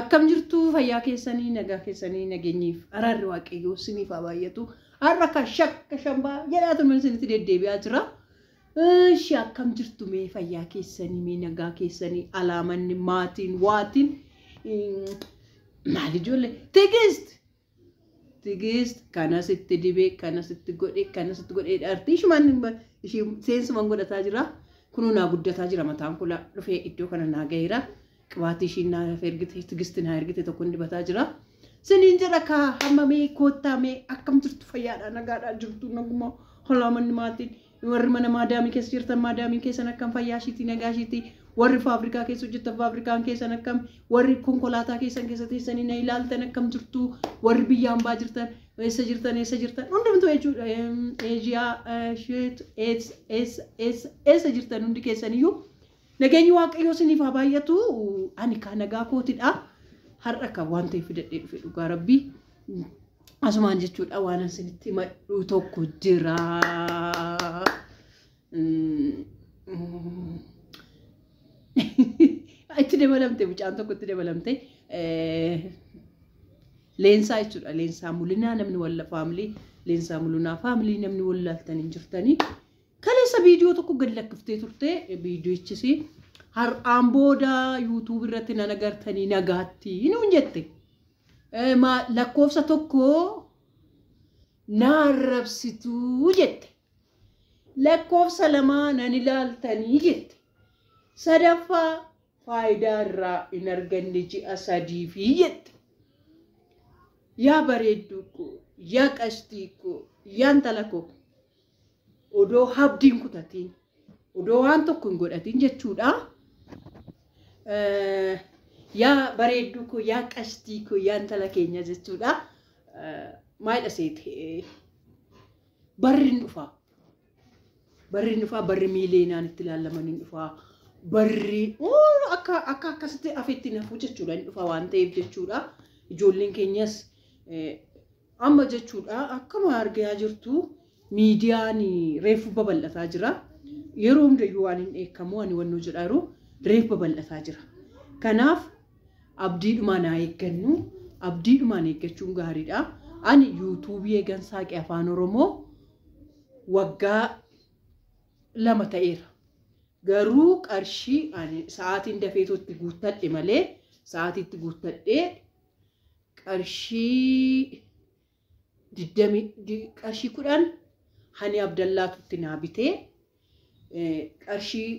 Akkam jirtu fayyaa keessanii nagaa keessanii nageenyiif araarri waaqayyoo isiniif haa baay'atu. Har'a akka shakka shambaa jedhaatu isinitti deddeebi'aa jira. Ishee akkam jirtu mee fayyaa keessanii mee nagaa keessanii alaamanni maatiin waatiin maal ijoollee Tigist Tigist kanas itti dibee kanas itti godhe kanas itti godhee dhaartii ishumaan ishee seensumaan godhataa jira. Kunuu naa guddataa jira mataan kun dhufee iddoo kana naa gaheera. Qibaatii ishiin naa ergite Tigist naa ergite tokko dibataa jira. Siniin jedha kaa hamma mee koottaa mee akkam jirtu fayyaadhaa nagaadhaa jirtu naguma alaamanni maatiin warri mana maadaamii keessa jirtan maadaamii keessan akkam fayyaa ishiitii nagaa ishiitii warri faabrikaa keessa hojjetan faabrikaan keessan akkam warri konkolaataa keessan keessa teessanii na ilaaltan akkam jirtu warri biyya hambaa jirtan eessa jirtan eessa jirtan hundumtuu jechuudha Eeshiyaa sheet eessa eessa eessa jirtan hundi keessaniyyuu nageenyi waaqayyoo isiniif haa baay'atu. Ani kaa nagaa kootidha. Har'a kan waan ta'eef fidadhee dhufe dhugaa rabbii asumaan jechuudha waan isinitti himadhu tokko jira. Itti dabalamte mucaan tokko itti dabalamte leensaa jechuudha. Leensaa Mulinaa namni walla faamilii Leensaa Mulinaa faamilii namni wallaaltan hin jirtanii. Kaleessa viidiyoo tokko gad lakkiftee turte viidiyochis har'aan booda yuutuub irratti nan agartanii nagaatti nuun jette. Lakkoofsa tokko na arrabsituu jette. Lakkoofsa lamaa nan ilaaltanii jette. Sadaffaa faayidaa irraa hin arganne ji'a sadiifi jette. Yaa bareedduu koo, yaa qashtii koo, yaa intala koo odoo abdiin kutatiin, odoo waan tokko hin godhatin jechuudha. Yaa bareedduu koo, yaa qashtii koo, yaa intala keenya jechuudha. Maalidha seete? Barri hin dhufaa. Barri hin dhufaa, barri miileenaan itti ilaalaman hin dhufaa. Barri akka akka akkasitti afetti nafu jechuudha hin dhufaa waan ta'eef jechuudha. Ijoolleen keenyas amma jechuudha akkuma argaa jirtu miidiyaan reefu babal'ataa jira. Yeroo hundayyuu waan hin dheekkamu ani wannoo jedhaa jiru reefu babal'ataa jira. Kanaaf abdiidhumaan haa eeggannu. Abdiidhumaan eeggachuun gaariidha. Ani yuutuubii eegan saaqee afaan Oromoo waggaa 2 ta'eera. Garuu qarshii ani sa'aatiin dafeetoo itti guuttadhe malee sa'aatiitti guuttadhee qarshii digdami qarshii 10 hani Abdallaatu itti naa bitee qarshii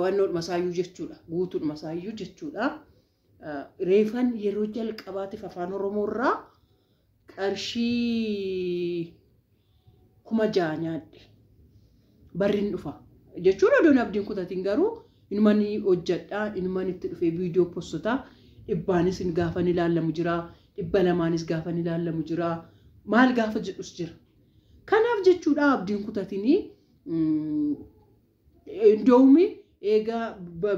wannoodhuma isaayyuu jechuudha guutuudhuma isaayyuu jechuudha. Reefan yeroo jalqabaatiif afaan Oromoo irraa qarshii 6,000 nyaadhe. Barri hin dhufa jechuun odoon abdiin kutatiin garuu inuman hojjedha inuman itti dhufee viidiyoo postotaa dhibbaanis gaafa ni ilaalamu jira 200nis gaafa ni ilaalamu jira maal gaafa jedhus jira. Kanaaf jechuudha abdiin kutatinii indoomii eegaa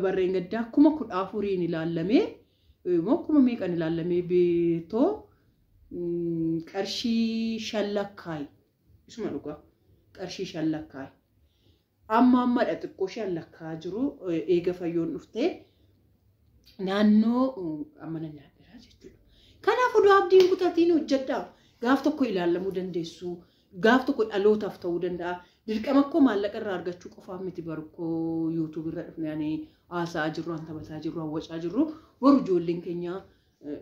barreen gaddaa 14,000 ilaalamee moo kuma meeqan ilaalamee beetoo qarshii 5 lakkaayi. Isuma dhugaa qarshii 5 lakkaayi. Amma ammadha xiqqoo 5 lakkaa jiru eega fayyoon dhuftee naannoo amma nan nyaadheera jechuudha. Kanaaf odoo abdiin kutatiin hojjedhaa. Gaaf tokko ilaalamuu dandeessu. Gaaf tokko dhalootaaf ta'uu danda'a. Dirqama koo maallaqa irraa argachuu qofaaf miti barkoo yuutuub irra dhufne ani haasa'aa jirru, an taphataa jirru, an wacaa jirru. Boru ijoolleen keenya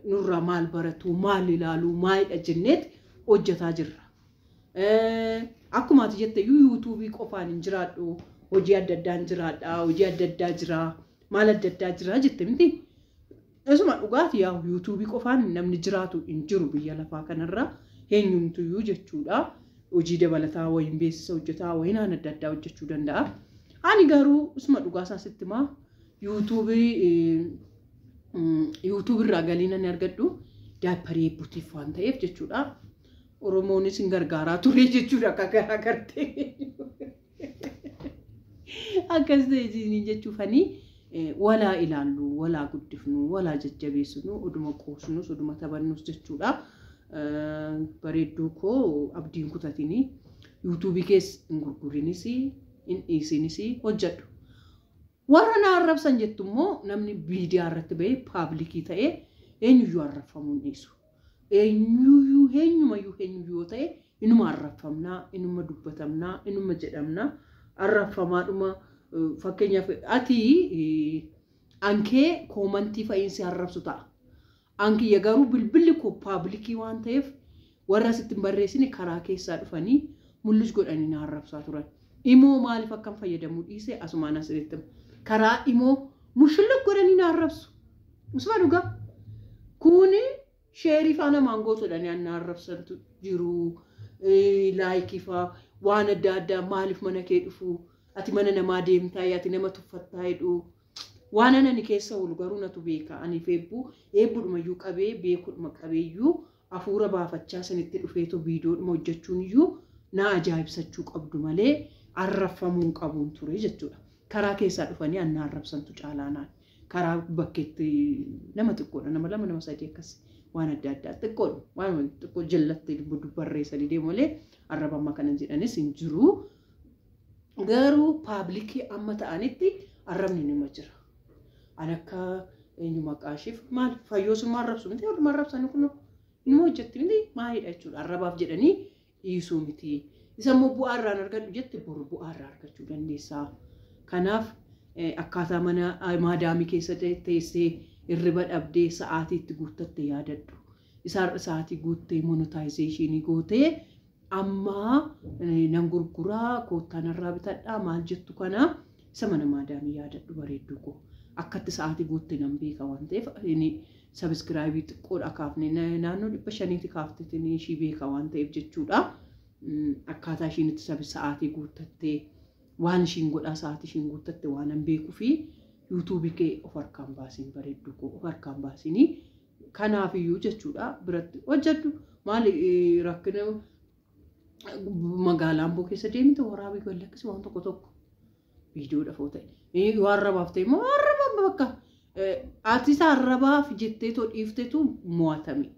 nurraa maal baratu, maal ilaalu, maalidha jenneet hojjetaa jirra. Akkuma ati jette iyyuu yuutuubii qofaan hin jiraadhu, hojii adda addaa hin jiraadha, hojii adda addaa jira, maal adda addaa jira jette miti. Isuma dhugaati yaa yuutuubii qofaan namni jiraatu hin jiru biyya lafaa kanarra eenyumtuyyuu jechuudha. Hojii dabalataa wayiin beeksisa hojjetaa wayiin waan adda addaa hojjechuu danda'a. Ani garuu isuma dhugaa isaa sitti himaa yuutuubii irraa galii nan argadhu daayipparii eebbutiif waan ta'eef jechuudha. Oromoonis hin gargaaraa ture jechuudha akka garaa gartee. Akkas ta'e isiniin jechuufanii walaa ilaallu, walaa guddifnu, walaa jajjabeessinu, oduma qoosnus, oduma taphannus jechuudha. Bareedduu koo abdiin kutatinii yuutuubii kees hin gurgurinis hin dhiisinis hojjedhu. Warra na arrabsan jettu immoo namni miidiyaa irratti bahee paablikii ta'ee Eenyuyyuu arrabfamuu hin dhiisu. Eenyuyyuu eenyumayyuu eenyuyyuu yoo ta'e inuma arrabfamnaa, inuma dubbatamnaa, inuma jedhamnaa, arrabfamaadhuma. Fakkeenyaaf ati ankee koomantii fa'iinsi arrabsu ta'a. Ankiyya garuu bilbilli koo paablikii waan ta'eef warra asitti hin barreessine karaa keessaa dhufanii mul'is godhanii na arrabsaa turan. Imoo maaliif akkan fayyadamuu dhiise asumaan asirratti karaa imoo mushulluq godhanii na arrabsu. Usuma dhugaa. Kuni sheerii faa namaan gootu jedhanii na arrabsantu jiru. Laayikii faa waan adda addaa maaliif mana kee dhufu, ati mana namaa deemtaa, ati nama tuffattaa jedhu. Waan ani keessa oolu garuu natu beeka. Aniif eebbuu eebbuudhumayyuu qabee beekuudhuma qabeeyyuu hafuura baafachaa sanitti dhufeetoo viidiyoodhuma hojjechuun iyyuu na ajaa'ibsachuu qabdu malee arrabfamuu qabuun ture jechuudha. Karaa keessaa dhufanii anna arrabsantu caalaanaan. Karaa bakkeetti nama xiqqoodha, nama lama, nama sadii akkas waan adda addaa xiqqoodha, waan xiqqoo jallatti barreessanii deemu malee arraba amma kana jedhanis hin jiru. Garuu paablikii amma ta'anitti arrabni nima jira. An akka eenyu maqaa isheef maal fayyoosummaa arrabsu miti, waluma arrabsanii kun inuma hojjetti miti, maalidha jechuudha. Arrabaaf jedhanii dhiisuu miti. Isa immoo bu'aa irraan argadhu jette, boru bu'aa irraa argachuu dandeessaa. Kanaaf akkaataa mana maadaamii keessa teessee hirriba dhabdee sa'aatii itti guuttatte yaadadhu. Isaan sa'aatii guuttee monetization gootee amma nan gurguraa, koottaa narraa bitadhaa maal jettu kana, isa mana maadaamii yaadadhu, bareedduu koo. Akkatti sa'aatii guutte nan beeka waan ta'eef, inni subscribe xiqqoodha kaafne, naannoo 500ti kaafteetiin ishii beeka waan ta'eef jechuudha. Akkaataa ishiin itti sa'aatii guuttattee waan ishiin godhaa sa'aatii ishiin guuttatte waan an beekuu fi yuutuubii kee of harkaan baasiin, bareedduu koo, of harkaan baasinii. Kanaafiyyuu jechuudha biratti hojjedhu. Maali rakkina? Magaalaa Amboo keessa deemte waraabii gallakkisi waan tokko tokko viidiyoodhaaf yoo ta'e, waan arrabaaf ta'e immoo arrabaaf bakka ati isa arrabaaf jettee too dhiiftetu mo'atame,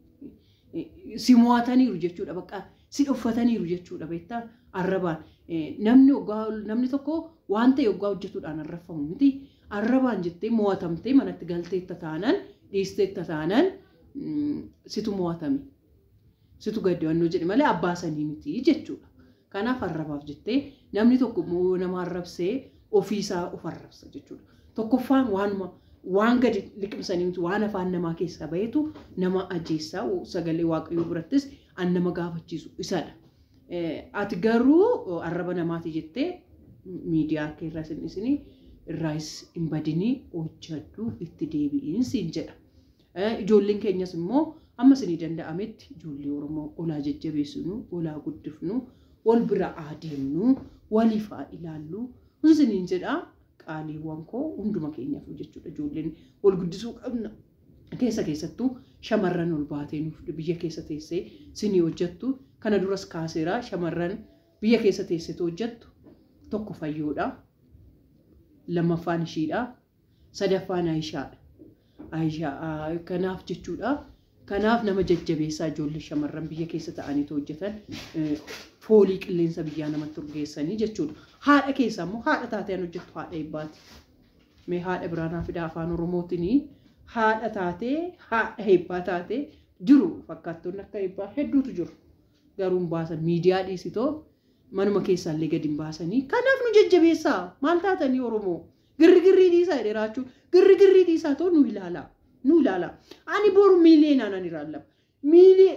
si mo'ataniiru jechuudha, bakka si dhoffataniiru jechuudha. Beektaa, arrabaan namni namni tokko waan ta'e hoggaa hojjetuudhaan arrabfamu miti. Arrabaan jettee mo'atamtee manatti galteetta taanaan, dhiisteetta taanaan, situ mo'atame, situ gaddawannoo jedhe malee abbaa sanii miti jechuudha. Kanaaf arrabaaf jettee namni tokko immoo nama arrabsee ofiisaa of arrabsa jechuudha. Tokkoffaan waanuma waan gadi liqimsanii miti, waan afaan namaa keessaa bahetu nama ajjeessaa, sagalee Waaqayyoo birattis an nama gaafachiisu isadha. Ati garuu arraba namaati jettee miidiyaa kee irraa isin irraas hin badinii, hojjedhu, itti deebi'iin siin jedha. Ijoolleen keenyas immoo amma isinii danda'ametti ijoollee Oromoo olaa jajjabeessinu, olaa guddifnu, wal bira adeemnu, waliif haa ilaallu. Isiniin jedha, qaaliiwwan koo, hunduma keenyaaf jechuudha, ijoolleen wal guddisuu qabna. Keessa keessattuu shamarran ol baatee nuuf biyya keessa teessee sinii hojjettu, kana duras kaaseera, shamarran biyya keessa teesseetu hojjettu tokko Fayyoodha. Lammaffaan ishiidha. Sadaffaan Ayishaadha. Ayishaa kanaaf jechuudha. Kanaaf nama jajjabeessaa, ijoollee shamarran biyya keessa ta'aniitu hojjetan, foolii qilleensa biyyaa namatti urgeessanii jechuudha. Haadha keessaa immoo haadha taatee an hojjettu haadha eebbaati. Mee haadha biraa naa fidaa afaan Oromootiin haadha taatee, haadha eebbaa taatee jiru. Fakkaattonni akka eebbaa hedduutu jiru. Garuu hin baasan, miidiyaa dhiisitoo manuma keessaallee gadi hin baasanii. Kanaaf nu jajjabeessaa. Maal taatanii Oromoo? Girrigirrii dhiisaa jedhee raachuu, girrigirrii dhiisaa too nu ilaalaa. Nu ilaala. Ani boru miiliyoonaan ani ilaallama.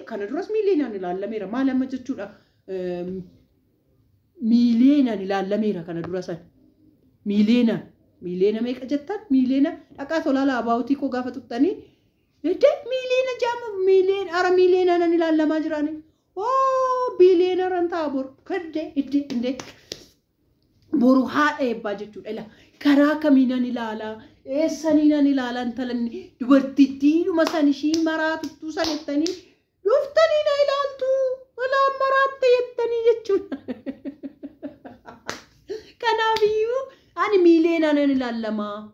Kana duras miiliyoonaan ilaallameera. Maal amma jechuudha? Miiliyoonaan ilaallameera kana dura san. Miiliyoonaan. Miiliyoona meeqa jettan? Miiliyoona dhaqaa tolaa abaawutii koo gaafa tuqxanii. Miiliyoona jaama, miiliyoona ara, miiliyoonaan ani ilaallamaa jiraani. Oo, biiliyoonarran ta'a boru. Kadde idde indee. Boru haadha eebbaa jechuudha. Ila karaa kamiinan ilaalaa? Eessaniinan ilaalaa? Intalanni dubartittiidhuma san ishii maraatuttuu san jettanii dhuftanii na ilaaltu. Olaan maraatte jettanii jechuudha. Kanaafiyyuu ani miiliyoonaan ilaalamaa.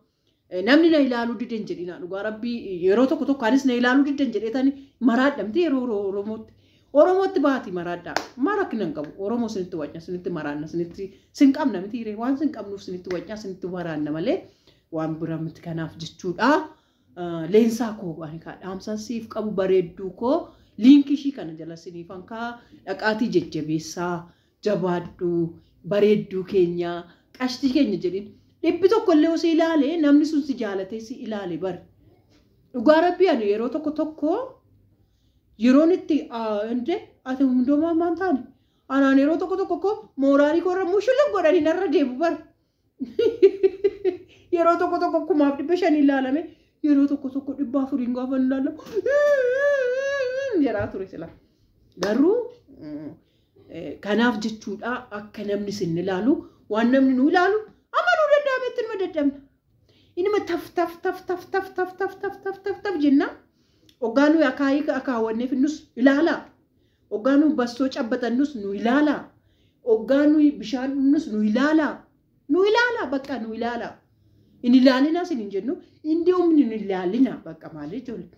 Namni na ilaaluu diden jedhina, dhugaa rabbii yeroo tokko tokko anis na ilaaluu diden jedheetani maraadhamti yeroo Oromootti. Oromootti baati maraadhaa. Maal rakkina hin qabu. Oromoo sinitti wacna, sinitti maraanna, sinitti sin qabna miti hiree waan sin qabnuuf sinitti wacna, sinitti waraanna malee waan bira miti, kanaaf jechuudha. Leensaa koo ani dhaamsa siif qabu, bareedduu koo, liinkii ishii kana jala siniifan kaa dhaqaatii jajjabeessaa, jabaadhuu bareedduu keenya, qashtii keenya jedhin. Dhibbi tokko illee osoo ilaale namni sun si jaalatee si ilaale bari. Dhugaa rabbii, ani yeroo tokko tokko yeroon itti inde ati hundumaa maan taane anaan yeroo tokko tokko koo mooraalii koorra mushulin godhanii narra deemu bari. Yeroo tokko tokko 5,500 ilaalame, yeroo tokko tokko 400 gaafa ilaalamu jedhaa ture sila. Garuu kanaaf jechuudha, akka namni sin ilaalu, waan namni nu ilaalu amanuu danda'ametti numa dadhabna. Inuma taf taf taf taf taf taf taf taf taf taf taf jenna. Hoggaa nuyi akaayii akaawwanneef nus ilaalaa. Hoggaa nuyi bassoo cabbatannus nu ilaalaa. Hoggaa nuyi bishaan dhugnus nu ilaalaa. Nu ilaalaa, bakka nu ilaalaa. Hin ilaalinaa isin hin jennu, indi humni nu ilaalina bakka maal jechuudha.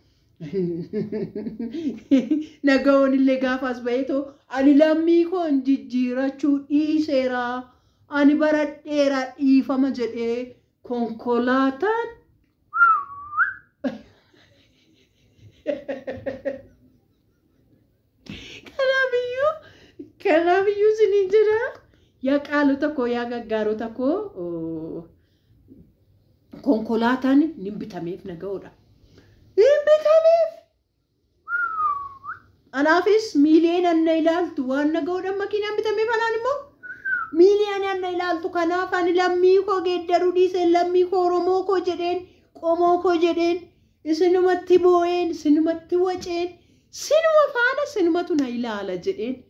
Naga'oon illee gaafaas baheetoo ani lammii koo hin jijjiirachuu dhiiseera. Ani baradheera, dhiifama jedhee konkolaataan. Kanaafiyyuu isiniin jedha. Yaa qaalota koo, yaa gaggaarota koo, konkolaataan ni bitameef naga'oodha. Ni bitameef. Anaafis miiliyoona na ilaaltu waan naga'oodhaan makiinaan bitameef, anaan immoo miiliyoona na ilaaltu. Kanaaf ani lammii koo geeddaruu dhiiseen, lammii koo, Oromoo koo jedheen, qomoo koo jedheen, isinumatti boo'een, isinumatti waceen, sinuma faana, sinumatu na ilaala jedheen.